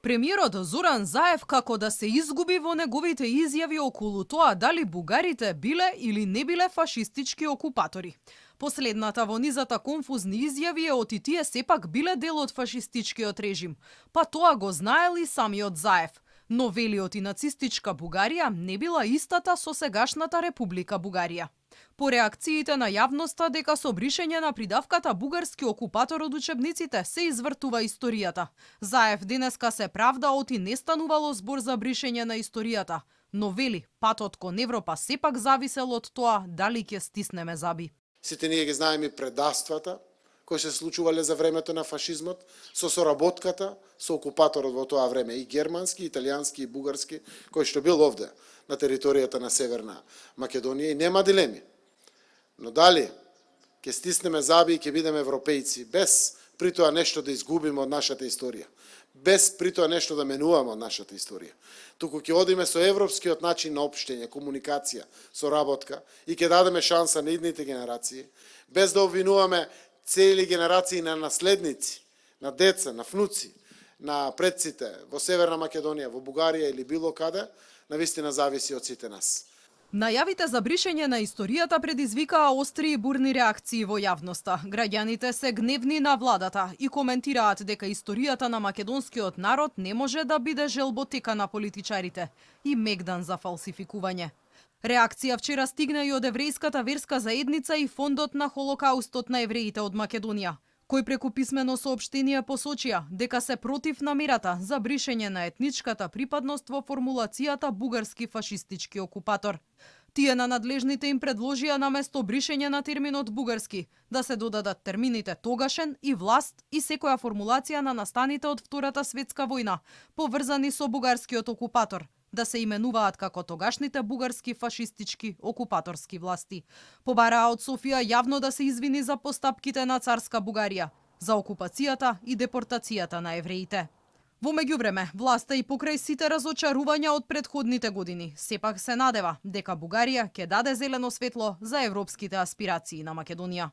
Премиерот Зоран Заев како да се изгуби во неговите изјави околу тоа дали бугарите биле или не биле фашистички окупатори. Последната во низата конфузни изјави е оти тие сепак биле дел од фашистичкиот режим, па тоа го знаел и самиот Заев. Но велиот и нацистичка Бугарија не била истата со сегашната Република Бугарија. По реакциите на јавноста дека со бришење на придавката бугарски окупатор од учебниците се извртува историјата. Заев денеска се правда оти не станувало збор за бришење на историјата, но вели патот кон Европа сепак зависел од тоа дали ќе стиснеме заби. Сите ние ги знаеме предавствата кои се случувале за времето на фашизмот, со соработката со окупаторот во тоа време, и германски, италијански, и бугарски, кој што бил овде, на територијата на Северна Македонија, и нема дилеми. Но дали ќе стиснеме заби и ќе бидеме европејци, без при тоа нешто да изгубиме од нашата историја, без при тоа нешто да менуваме од нашата историја. Туку ќе одиме со европскиот начин на општење, комуникација, соработка и ќе дадеме шанса на идните генерации, без да обвинуваме цели генерации на наследници, на деца, на внуци, на предците во Северна Македонија, во Бугарија или било каде, навистина зависи од сите нас. Најавите за бришење на историјата предизвикаа остри и бурни реакции во јавноста. Граѓаните се гневни на владата и коментираат дека историјата на македонскиот народ не може да биде желботека на политичарите и мегдан за фалсификување. Реакција вчера стигна и од еврејската верска заедница и фондот на Холокаустот на евреите од Македонија, кој преку писмено соопштение посочија дека се против намерата за бришење на етничката припадност во формулацијата бугарски фашистички окупатор. Тие на надлежните им предложија наместо бришење на терминот бугарски да се додадат термините тогашен и власт и секоја формулација на настаните од Втората светска војна, поврзани со бугарскиот окупатор, да се именуваат како тогашните бугарски фашистички окупаторски власти. Побараа од Софија јавно да се извини за постапките на царска Бугарија, за окупацијата и депортацијата на евреите. Во меѓувреме, власта и покрај сите разочарувања од претходните години, сепак се надева дека Бугарија ќе даде зелено светло за европските аспирации на Македонија.